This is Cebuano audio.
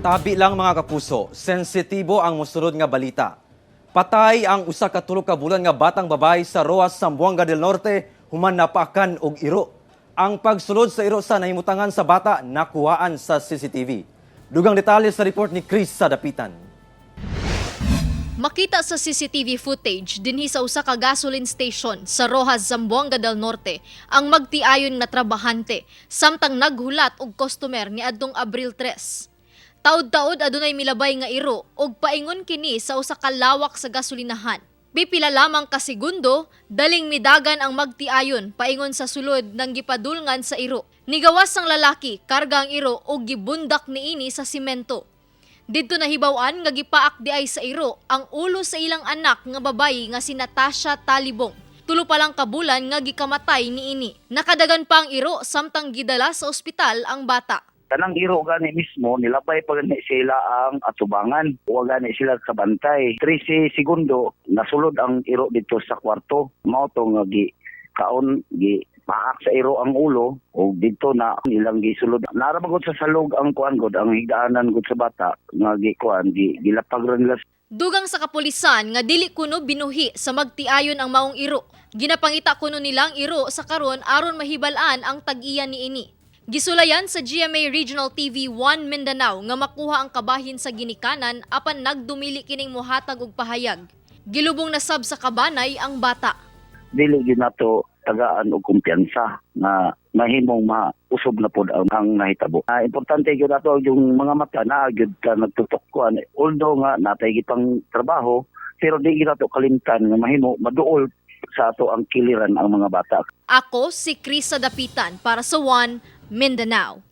Tabi lang, mga kapuso, sensitibo ang mosunod nga balita. Patay ang 1 ka 3 ka bulan nga batang babae sa Roxas, Zamboanga del Norte human napaakan og iro. Ang pagsulod sa iro sa nahimutangan sa bata nakuhaan sa CCTV. Dugang detalye sa report ni Chris Sadapitan. Makita sa CCTV footage dinhi sa usa ka gasoline station sa Roxas, Zamboanga del Norte ang magtiayon nga trabahante samtang naghulat og customer niadtong Abril 3. Taud-taud adunay milabay nga iro ug paingon kini sa usa ka lawak sa gasolinahan. Pipila lamang ka segundo, daling midagan ang magtiayon paingon sa sulod ng gipadulngan sa iro. Nigawas ang lalaki, karga ang iro ug gibundak niini sa simento. Didto nahibaw-an nga gipaak diay sa iro ang ulo sa ilang anak nga babayi nga si Natasha Talibong. 3 pa lang kabulan nga gikamatay niini. Nakadagan pa ang iro samtang gidala sa ospital ang bata. Kanang iro gani mismo nilabay pa gani sila ang atubangan. Wa gani sila kabantay. 13 segundo nasulod ang iro dito sa kwarto. Mao to nga gi kaon, gi paak sa iro ang ulo ug dito na ilang gisulod. Nara gud sa salog ang kuan gud, ang higdaanan gud sa bata nga gi kuan, gi gilapag ra nila. Dugang sa kapulisan nga dili kuno binuhi sa magtiayon ang maong iro. Ginapangita kuno nilang iro sa karon aron mahibal-an ang tag-iya niini. Gisulayan sa GMA Regional TV 1 Mindanao nga makuha ang kabahin sa ginikanan apan nagdumili kining mohatag og pahayag. Gilubong na sab sa kabanay ang bata. Dili gyud nato tagaan og kumpiyansa nga mahimong mausab na pod ang nahitabo. Importante gyud ato yung mga mata na gyud ka nagtutok kuan. Although nga natay gipang trabaho, pero di gyud nato kalimtan nga mahimo maduol sa ato ang kiliran ang mga bata. Ako si Krisa Dapitan para sa One Mindanao.